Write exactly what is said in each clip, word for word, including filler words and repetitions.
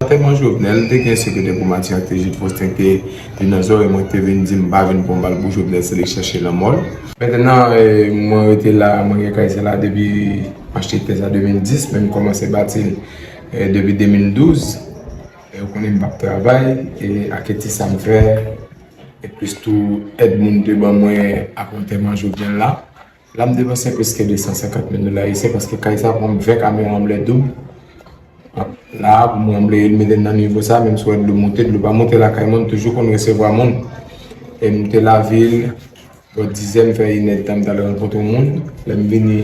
Antèman Jovenel, te gen sekretè primati a, te Jude Faustin, te vin nan zòrèy mwen, te vin di m pa vin pran bal pou Jovenel, se li k chache lanmò l. Mentnan, eh, mwen rete la, mwen gen kay sa la depi, m achte tè sa de mil dis, men m kòmanse bati l, eh, depi de mil douz. E ou konnen m p ap travay, e ak etid sa m fè, e plis tou èd moun te ban mwen ak antèman Jovenel la. La, m depanse plis ke de san senkant mil dola ayisyen paske kay sa pran m ven kamyon anble doub. La, pou m anble l, mete l nan nivo sa, menm si w wè dlo monte, dlo pa monte lakay mwen, m toujou konn resevwa moun. E m te lavil, bò dizè, m fè inèdtan, m t al rankontre yon moun. Lè m vini,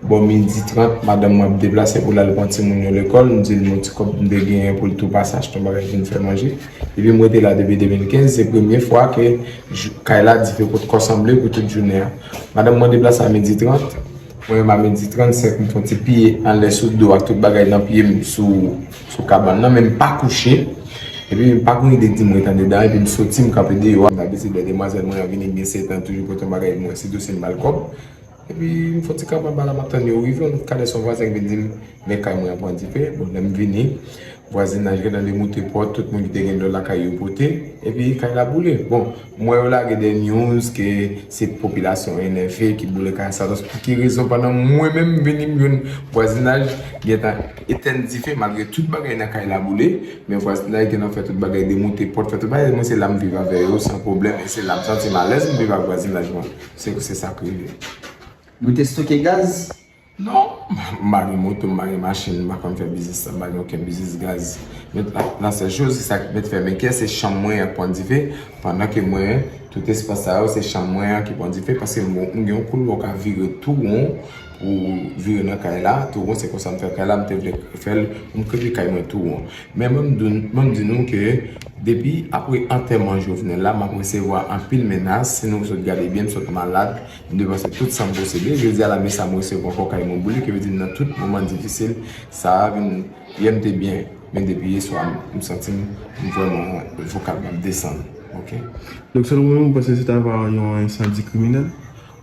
bò midi trant, madanm mwen ap deplase pou l al pran timoun yo lekòl. M di l m yon ti kòb m te genyen pou l tou pase achte yon bagay vin fè manje. Epi m rete la depi de mil kenz, se premye fwa ke jou- kay la dife potko sanble pou tout jounen an. Madanm mwen deplase a midi trant, mwen menm a midi trannsenk, m fè yon ti piye anlè sou do ak tout bagay nan pye m sou, sou kabann nan, men m pa kouche. Epi m pa gen ide di m ret andedan, epi m soti, m kanpe deyò a. M dabitid lè demwazèl mwen an vini, m gen sèt an, toujou pote yon bagay pou mwen, sitou si m ba l kòb. Epi m fè yon ti kanpe anba la, m ap tann yo rive, yon kalè se yon vwazen ki vin di m, men kay mwen an pran dife. Bon, lè m vini, vwazinaj gentan demoute pòt, tout moun ki te gen dlo lakay yo pote, epi kay la boule. Bon, m wè yo lage de news ke se popilasyon enève ki boule kay sa. Donk, pou ki rezon pandan mwen menm m vini, m jwenn vwazinaj gentan etèn dife, malgre tout bagay nan kay la boule, men vwazinaj gentan fè tout bagay, demoute pòt, fè tout bagay. Mwen, se la m viv avè yo san pwoblèm, e se la m santi m alèz m viv ak vwazinaj mwen. Se, se sa k rive. Nou te stoke gaz? Non, m pa gen moto, m pa gen machin, m pa konn fè biznis, m pa gen okenn biznis gaz. Men la, la sèl choz, sa k mèt fè m enkè, se chanm mwen an k pran dife, pandan ke mwen, tout espas sa yo, se chanm mwen an ki pran dife, paske m, m gen yon koulwa w ka vire tou won, pou vire nan kay la, tou won, se konsa m fè kay la, m te vle fè l pou m kenbe kay mwen tou won. Men mwen m di, mwen m di nou ke depi apre antèman Jovenel la, m ap resevwa anpil menas, si nou sot gade byen, m sot malad, m depanse tout sa m posede. Jodi a la, men sa m resevwa ankò, kay mwen boule, ki vle di nan tout moman difisil sa a, vin, yè m te byen, men depi yè swa, m santi m, m vrèman vokal m ap desann. Ok. Donk, selon mwen, ou panse se ta va yon ensandi kriminèl?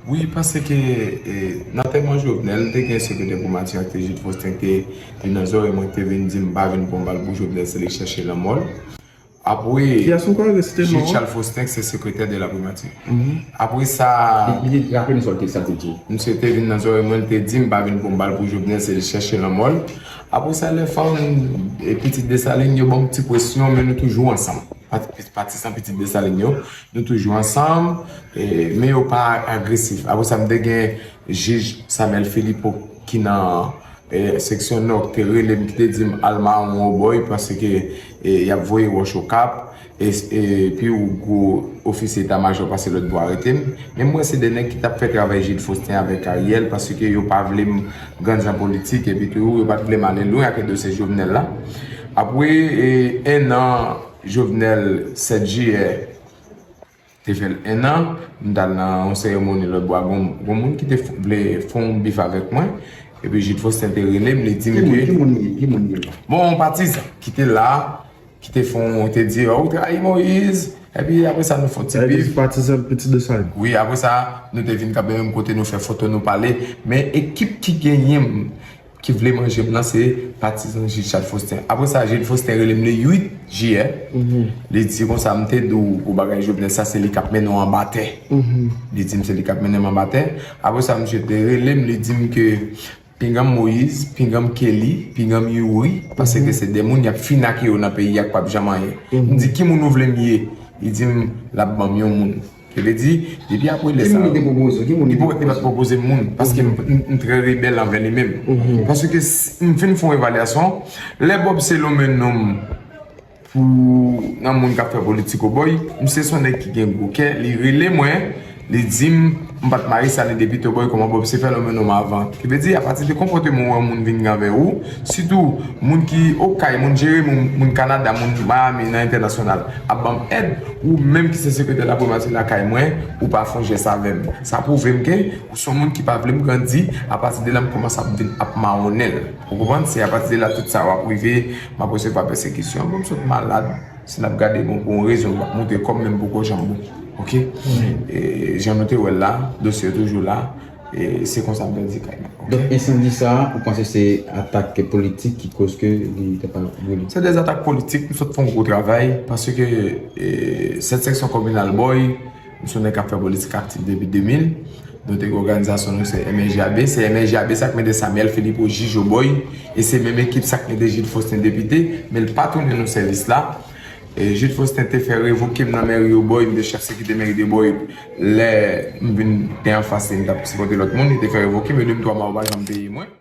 Wi, paske, eh, nan antèman Jovenel, te gen sekretè primati a, te Jude Faustin, te vin nan zòrèy mwen, te vin di m pa vin pran bal pou Jovenel, se li k chache lanmò l. Apre, Kiyès ou ka resite non Jude an? Charles Faustin, se sekretè de la primati. Apre sa, Li li raple m sa w te sa w te di. Misye te vin nan zòrèy mwen, li te di m pa vin pran bal pou Jovenel, se li k chache lanmò l. Apre sa, lè fanm e pitit Desalin yo ban m ti presyon, men nou toujou ansanm. Pati- Patizan pitit Desalin yo, nou toujou ansanm, e, men yo pa agresif. Apre sa, m te gen jij Samuel Philippot ki nan, e, seksyon Nò, ki te rele m, ki te di m al mawon Obòy, paske, e, y ap voye wòch Okap, e, e, epi yon gwo ofisye eta majò pase lòt bò arete m. Men mwen, se de nèg ki t ap fè travay Jude Faustin avèk Ariel, paske yo pa vle m grandi an politik, epi tou, yo pa t vle m ale lwen ak dosye Jovenel la. Apre, e, en an, Jovenel, sèt jiyè, te fè l en an, m t al nan yon seremoni lòt bò a, gon, gon moun ki te f- vle fè yon bif avèk mwen, epi Jude Faustin te rele m, li di m Ki moun, ke ki moun li ye? Ki moun li ye? Bon, yon patizan ki te la, ki te fè yon, te di, "Oh, ou trayi Moïse," epi apre sa, nou fè yon ti Sa vle di bif. se patizan pitit Desalin. Wi, apre sa, nou te vin kanpe menm kote, nou fè foto, nou pale. Men ekip ki genyen m, ki vle manje m nan, se patizan Jude Charles Faustin. Apre sa, Jude Faustin rele m le uit jiyè. Li di konsa, "M te di w pou bagay Jovenel sa, se li k ap mennen w anba tè." Li di m se li k ap mennen m anba tè. Apre sa, misye te rele m, li di m ke pinga m Moïse, pinga m Kelly, pinga m Youri, paske se de moun y ap fin ak yo nan peyi a k p ap janm anyen. M di, "Ki moun ou vle m ye?" Li di m l ap ban m yon moun. Ki vle di, depi apre lè Ki sa moun li te pwopoze? Ki moun li li poko- li pa t pwopoze m moun, paske m, m, m trè rebèl anvè li menm. Paske s- m fin fè yon evalyasyon, lè Bob Selon mennen m pou nan moun k ap fè politik Obòy, misye se yon nèg ki gen gwo kè, li rele mwen, li di m, m pa t mare sa ni depi Obòy, kòman Bob se fè l ou mennen m avan. Ki vle di, apati de konpòteman w wè moun vin gen anvè ou, sitou moun ki Okay, moun Jeremi, moun, moun Kanada, moun Miami nan entènasyonal, ap ban m èd, ou menm ki se sekretè la primati lakay mwen, ou pa fè yon jès avè m. Sa pwouve m ke ou se yon moun ki pa vle m grandi, apati de la m kòmanse ap vin ap mawonnen l. Ou konprann? Se apati de la tout sa w ap rive, m ap resevwa pèsekisyon. Bon, m sot malad. Si n ap gade, bon, pou yon rezon, m ap montre kò m, men m poko janm bon. Ok? E, jan nou te wè l la, dosye yo toujou la. E se konsa m pèdi kay mwen. Donk, ensandi sa a, ou panse se atak politik ki koz ke li te pa boule? Se de atak politik, nou sot fè yon gwo travay, paske e, sèt seksyon kominal Bòy, m se yon nèg k ap fè politik aktif depi de mil. Nou te gen òganizasyon nou, se M S J A B. Se M S J A B sa k mete Samuel Philippe o jij o Bòy. E se menm ekip sa k mete Jude Faustin depite, men l pa tounen nou sèvis la. E Jude Faustin te fè revoke m nan mèri o Bòy, m te chèf sekirite mèri de Bòy. Lè m vin te anfas li, m t ap sipòte lòt moun, li te fè revoke m, e de m twa mwa yo pa janm peye mwen.